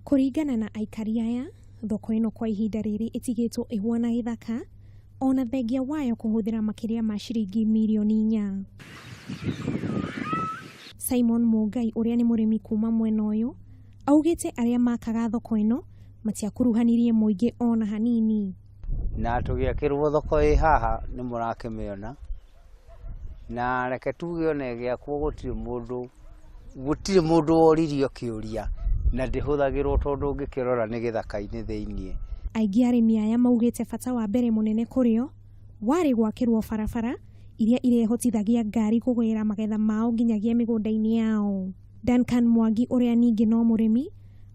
Kũringana na aikari aya, thoko ĩno kwa ihinda rĩrĩ ĩtigĩtwo ĩhuana gĩthaka ona thengia wayo kũhũthĩra makĩria ma ciringi mirioni 4. Simon Mũngai, ũrĩa nĩ mũrĩmi kuma mwena ũyũ, augĩte arĩa makaga thoko ĩno matiakuruhanirie mũingĩ ona hanini. Na tũgĩakĩrwo thoko ĩ haha nĩ mũrakĩmĩona, na reke tuge ona ĩgĩakwo gũtirĩ mũndũ woririo kĩũria, na ndĩhũthagĩrwo tondũ ũngĩkĩrora nĩ gĩthaka-inĩ thĩiniĩ. Aingĩ arĩmi aya maugĩte bata wa mbere mũnene kũrĩo warĩ gwakĩrwo barabara iria irehotithagia ngari kũgĩra magetha mao nginyagia mĩgũnda-inĩ yao. Duncan Mwangi, ũrĩa ningĩ no mũrĩmi,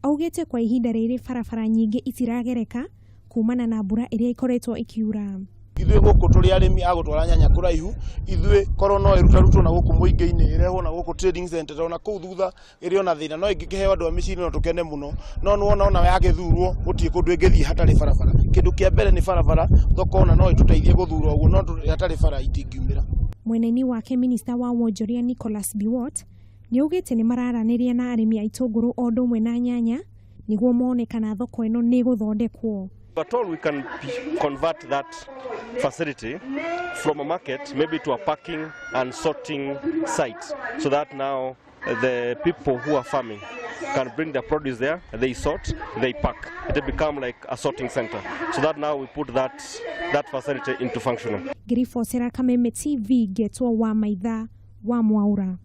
augĩte kwa ihinda rĩrĩ barabara nyingĩ itiragereka kumana na mbura ĩrĩa ĩkoretwo ĩkiura. Ithuĩ gũkũ tũrĩ arĩmi a gũtwara nyanya kũraihu. Ithuĩ korwo no ĩrutarutwo na gũkũ mũingĩ-inĩ, ĩrehwo na gũkũ trading center, ona kũu thutha ĩrĩ ona thĩna, no ĩngĩkĩheo andũ a mĩciĩ-inĩ no tũkene mũno. No nĩwona ona yagĩthurwo gũtirĩ kũndũ ĩngĩthiĩ hatarĩ barabara. Kĩndũ kĩa mbere nĩ barabara. Thoko ona no ĩtũteithie gũthurwo ũguo, no hatarĩ bara itingiumĩra. Mwena-inĩ wake, minista wa wonjoria Nicholas Biwott nĩ augĩte nĩ mararanĩria na arĩmi a itũngũrũ o ũndũ ũmwe na nyanya nĩguo mone kana thoko ĩno nĩ ĩgũthondekwo. At all we can convert that facility from a market maybe to a packing and sorting site, so that now the people who are farming can bring their produce there, they sort, they pack. It become like a sorting center. So that now we put that facility into functioning. Ngĩribotera Kameme TV, ngetwo wa Maitha wa Mwaura.